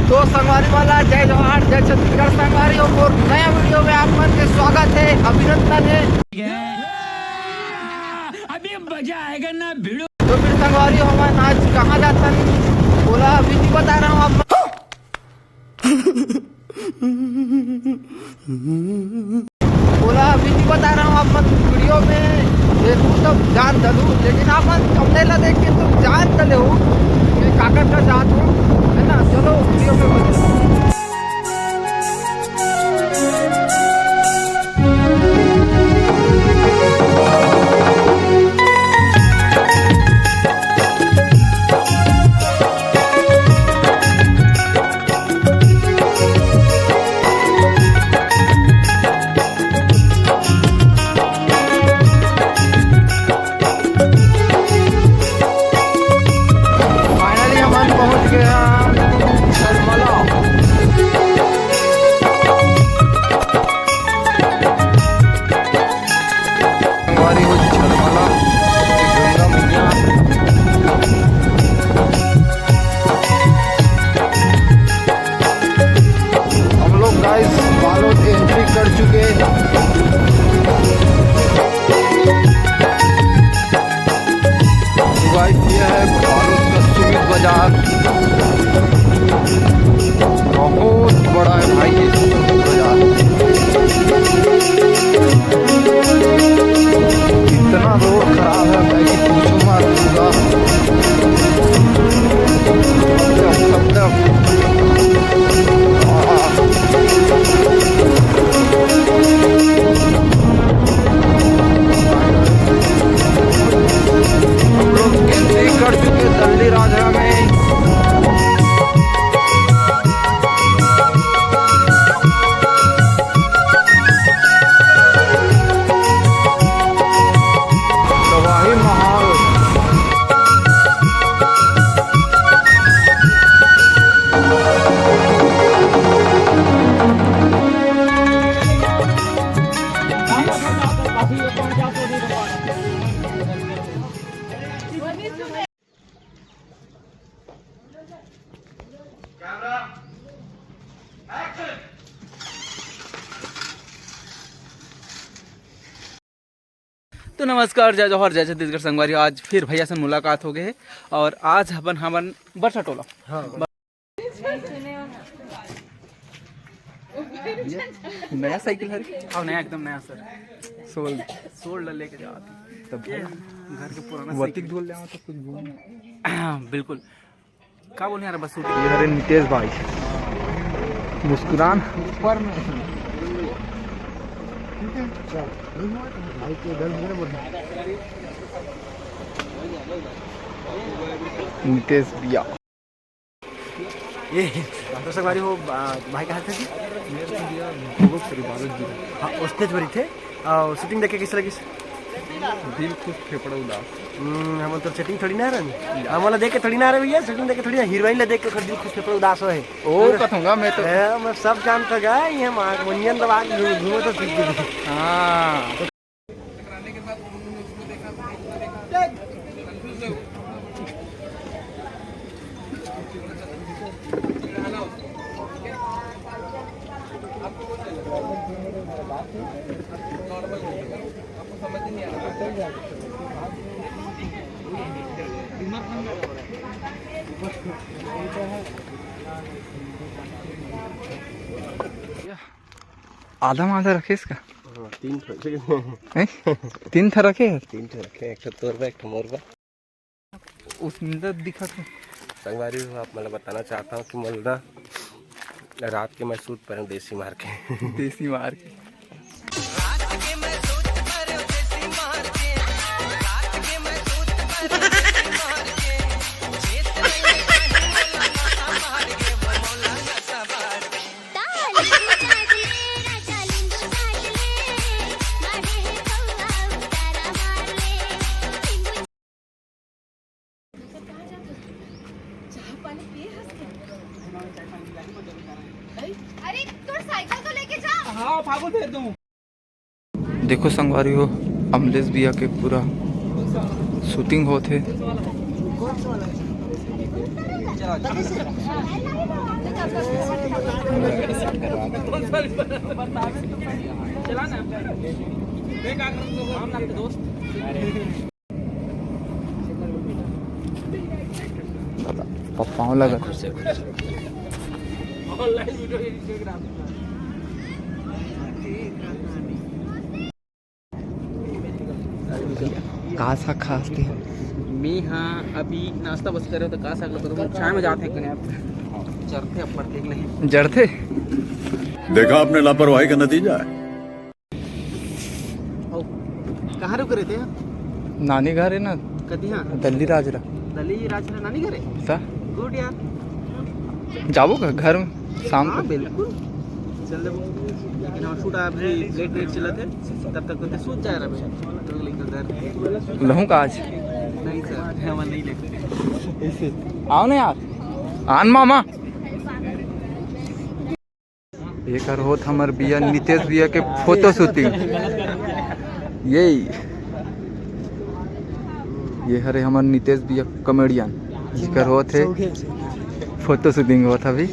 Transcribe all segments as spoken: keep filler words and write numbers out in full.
तो संगवारी वाला, जय जोहार, जय छत्तीसगढ़ संगवारी हो, और नया वीडियो में आप मन के स्वागत है, अभिनंदन है। अभी मजा आएगा ना भिड़ो। तो फिर संगवारी हो, हमन आज कहाँ जाथन, बोला अभी नहीं बता रहा हूँ आप। बोला अभी नहीं बता रहा हूँ आप मन वीडियो में देखू तब जान दलू, लेकिन आप मन थंबनेल ला देख के तो जान दले हो कि काकर का जात हो, है ना। चलो वीडियो में बने रहो। Finally हमन पहुंच गए हैं झलमला। हमारी वो झलमला गंगा मैया। हम लोग गाइस बालोद एंट्री कर चुके। गाइस ये है बालोद का सुमित बाजार। बहुत बड़ा है भाई ये सुमित बाजार। इतना रोड खराब है भाई कि पूछो मत पूरा। हम लोग एंट्री कर चुके दल्ली राजा में। तबाही माहौल। तो नमस्कार, जय जोहार, जय छत्तीसगढ़ संगवारी। आज फिर भैया से मुलाकात हो गए है और आज अपन हमन बरसा टोला। हाँ। नया साइकिल है रे? हाँ, नया, एकदम नया सर। सोल। सोल ला लेके जात। तब ये घर के पुराना वतिक साइकिल। धोल ले आओ तो कुछ घूम। बिल्कुल। का बोले यार, बस ये हरे नितेश भाई मुस्कुरान। ऊपर में। ठीक है, चल। भाई के इधर मेरे बोल। नितेश भैया। ये दर्शक भाई हो, आ, भाई कहाँ थे जी? मेरे को भैया बहुत सारी बालक जी। हाँ, उसने भरी थे। आ, शूटिंग देख के किस तरह की? दिल खुश फेफड़ा उदास। हम्म, हम तो सेटिंग थोड़ी ना रहन। हम वाला देख के थोड़ी ना रहे भैया, सेटिंग देख के थोड़ी ना, हीरोइन ला देख के ओकर दिल खुश फेफड़ा उदास होए। ओ, कथूंगा मैं तो। है, मैं सब जानता गा, ये हम आँख मंजन दबा के घूम-, घूमो तो सीख गए। हाँ। आधा माधा रखे इसका? हाँ, तीन ठो। हैं? तीन ठो रखे है? तीन ठो रखे, एक ठो तोर बा, एक ठो मोर बा। उस नींदत दिखत हे। संगवारी हो, आप मन ल बताना चाहता हूँ कि मोला रात के मैं सूत परेंव देसी मार के। देसी मार के। चाह पानी पिए हस क्या? अरे, तोर साइकिल तो लेके जा। हाँ, फागुन दे दूँ। देखो संगवारी हो, अमलेश भैया के पूरा शूटिंग होत हे। कौन सा वाला है? चला, चला। चला ना। मैं क्या करूँ, तो हम ना दोस्त। पाँव लगा। Online video, Instagram। का साग खाथे? मैं हाँ अभी नाश्ता बस करे, तो का साग लगता, तो चाय में जाते हैं कहीं। चरथे अब्बड़, देख ले। जरथे? देखा आपने लापरवाही का नतीजा है। ओ, कहाँ रुक रहे थे आप? नानी घर है ना। कति हाँ? दल्ली राजरा। दल्ली राजरा नानी घर है? सा? गुड यार। जाबो का घर में शाम हाँ, को? बिल्कुल। चल देबो। लेकिन हम शूट अभी लेट नाइट चलत हे, तब तक तो सूत जाए रहे। लहूं का आज? नहीं सर, हम नहीं लेते। आओ ना यार, आन मामा। एकर होत हमर बिया, नितेश बिया के फोटो शूटिंग। ये, ये हरे हमर नितेश बिया कॉमेडियन, जिकर होत हे फोटो शूटिंग होत अभी।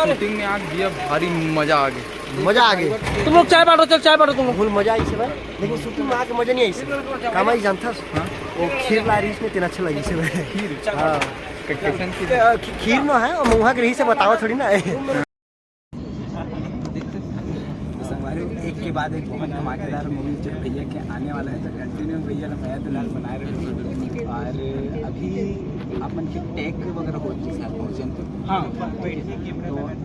शूटिंग में आज बिया भारी मजा आ गए। मजा आ गए। तुम लोग चाय बांटो, चल चाय बांटो तुम लोग। फुल मजा आई से भाई, लेकिन शूटिंग में आके मजा नहीं आई से। काम आई जानता है? हाँ? वो खीर ला रही इसमें, तेना अच्छा लगी से भाई। खीर? हाँ। कैसन खीर? खीर ना है, वो मुँहा के रही से बतावा थोड़ी ना है। तो संगवारी, एक के बाद एक बहुत धमाकेदार मूवी जो भैया के आने वाला है, तो कंटिन्यू भैया ने मया दुलार बनाए रहे। और अभी अपन के टेक वगैरह हो चुका है, पहुंचे तो। हाँ। तो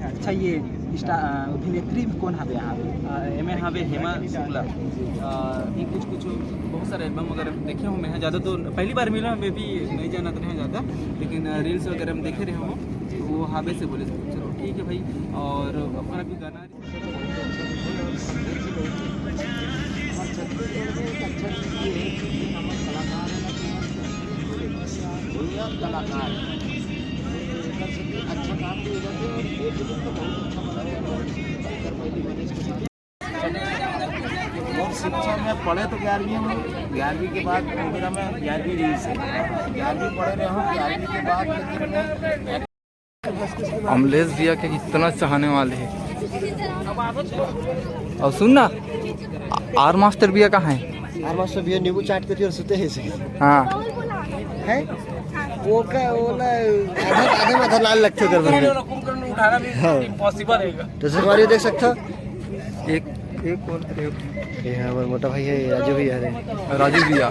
अच्छा, ये स्टा-, अ, अभिनेत्री कौन हवे यहाँ पे? अ, एमे हवे हेमा शुक्ला। अ, ये कुछ कुछ बहुत सारे एल्बम वगैरह देखे हूँ मैं, ज़्यादा तो पहली बार मिला हूँ, मैं भी नहीं जानत रहे ज़्यादा, लेकिन, अ, रील्स वगैरह में देखे रहे हूँ, वो हवे से बोले, चलो ठीक है भाई। और अपना भी गाना कलाकार है। अच्छा काम भी हो जाता है और ये फिल्म तो बहुत अच्छा बना है। और शिक्षा में पढ़े तो ग्यारहवीं में, ग्यारहवीं के बाद वो मेरा मैं ग्यारहवीं रही से, ग्यारहवीं पढ़े रहे हूँ, ग्यारहवीं के बाद लेकिन मैं अमलेश भैया के इतना चाहने वाले हैं। और सुन ना, आर मास्टर भैया कहाँ है? आर मास्टर भैया नींबू चाटते थे और सुते हैं इसे। हाँ। है? वो का, वो ना, आधा, आधे में आधा लाल लगते उधर बंदे। कुंभकर्ण उठाना भी हाँ। इम्पॉसिबल है। तो संगवारी देख सकते हो। एक, एक और, एक। ये हमारा मोटा भाई है, राजू भैया है। राजू भैया।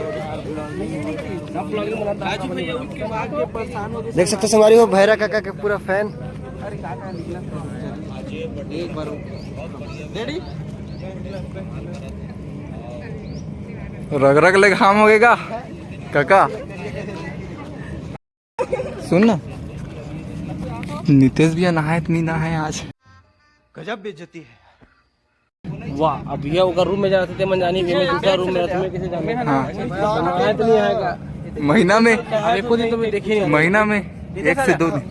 देख सकते हो संगवारी हो, भैरा काका के पूरा फैन। एक बार। Ready? रग रग ले घाम होगेगा काका। सुन ना, नितेश भैया नहाए त नहीं नहाए आज। गजब बेइज्जती है। वाह, अब भैया ओकर रूम में जाते थे, मन जानी भी मैं दूसरा रूम में रहता, मैं कैसे जाने? हाँ। नहाए तो नहीं आएगा। महीना में? अब एको दिन तो मैं देखे नहीं। महीना में एक से दो दिन।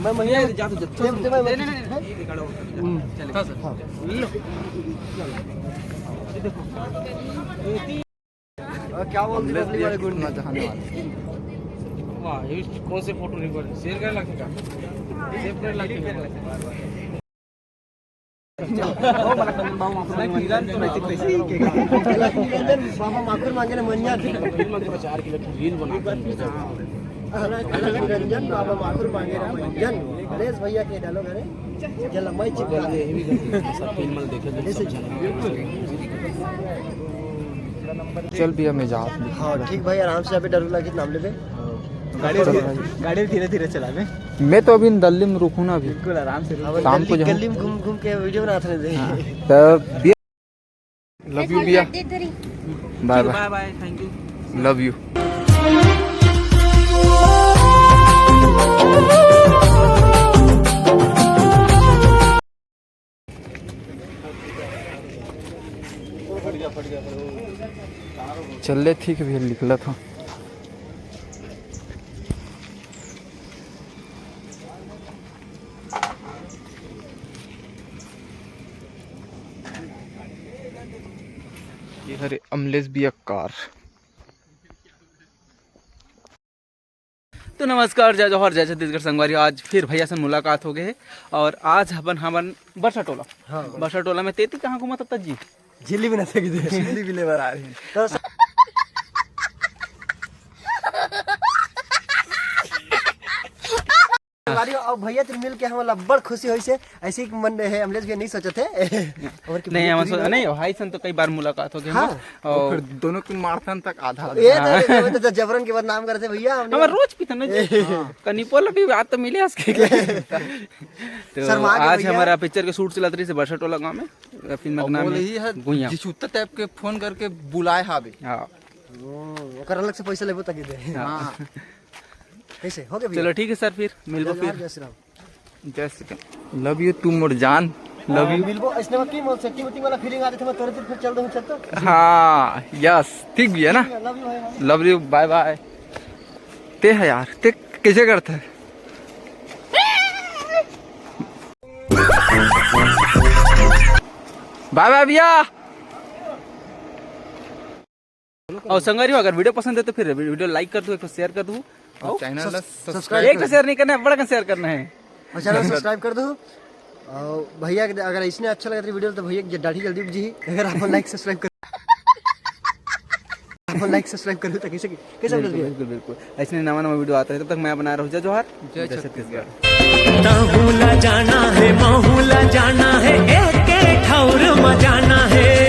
मैं महीने में जा तो जब नहीं, नहीं, नहीं, नहीं, ये खड़ा हो। हम्म। चले। हाँ, सर। हाँ। ये देखो। और क्या बोलते हैं, अगली बार गुंडा चाहने वाले। वाह, ये कौन से फोटो रिकॉर्ड शेयर करने लगेगा? शेयर करने लगेगा। बाबा माखुर मांगे ले मंजन। चार किलो रील बना। रंजन बाबा माखुर मांगे ले मंजन। गणेश भैया के डालो घरे। चल, मैं चिप कर दे। सब फिल्म देखे तो समझा। चल भैया, मैं जात हूँ। हाँ, ठीक भाई, आराम से अभी डर लगी नाम लेबे। गाड़ी, गाड़ी धीरे धीरे चलावे। मैं तो अभी दल्ली में रुकूँ ना अभी। बिल्कुल आराम से रुक। अब शाम को दल्ली जाऊँ। गली में घूम घूम के वीडियो बनाते रहते हैं। हाँ, तब भी love you भैया। बाय बाय। बाय बाय, thank you। Love you। चल ले, ठीक है भैया, निकलत हूँ। ये हरे अमलेश भैया कार। तो नमस्कार, जय जोहार, जय छत्तीसगढ़ संगवारी। आज फिर भैया से मुलाकात हो गए है और आज अपन हमन बरसा टोला। हाँ। बरसा टोला में तेती कहाँ घूमत हस जी? झिल्ली भी ना सकी दे। झिल्ली भी ले बर आ रहे हैं। तो स- संगवारी, अब भैया तेल मिल के हमन ला बड़ खुशी होइस हे। ऐसे ही मन है, अमलेश भी नहीं सोचत है। और कि नहीं, भैया हमन तेल सोच मिल नहीं, भाई सन तो कई बार मुलाकात हो गई हाँ। हमर। और और फिर दोनों के मारथन तक आधा आधा। ये तो, ये तो जबरन के बदनाम करते भैया, हमने हमर रोज पीथन ना जी। हाँ। कनी पोला भी बात तो मिले आज के। तो शर्मा के आज भैया। हमारा पिक्चर के शूट चलत रही से बरसा टोला गांव में, फिल्म का और नाम बोले है ही है, गुइया। जिस उत्तर टाइप के फोन करके बुलाए हावे। हाँ। ओ, ओकर अलग से पैसा लेबो तक दे। हाँ। हाँ। कैसे? हो गया भैया? चलो ठीक है सर, फिर मिलबो जय जोहार, फिर। जय श्री राम। जय श्री राम। लव यू, तू मोर जान। लव यू। मिलबो, इसने में की मोर सेटिंग वेटिंग वाला फीलिंग आ रही थी, मैं तोरे दिल फिर चल दूँ, चल तो। हाँ, यस, ठीक भी है ना? लव यू भाई, हाँ। लव यू, बाय बाय। ते है यार, ते कैसे करता है? बाय बाय भैया। और संगवारी हो, अगर वीडियो पसंद है तो फिर वीडियो लाइक कर दो, एक शेयर कर दो। और और चैनल ला सब्स-, सब्सक्राइब सब्सक्राइब एक कर शेयर नहीं करना है, बड़ा शेयर करना है। और चैनल सब्सक्राइब कर दो। और भैया के अगर इसने अच्छा लगा वीडियो तो भैया के दाढ़ी जल्दी उग जी। अगर आप लाइक सब्सक्राइब कर, आप लाइक सब्सक्राइब करो तो कैसे, कैसे बिल्कुल, बिल्कुल, बिल्कुल। ऐसे नवा नवा वीडियो आता है, तब तक मैं बना रहा हूँ। जय जोहार, जय जय छत्तीसगढ़। छत्तीसगढ़। तहूँ ला जाना है, महूँ ला जाना है, एक एक ठौर म जाना है।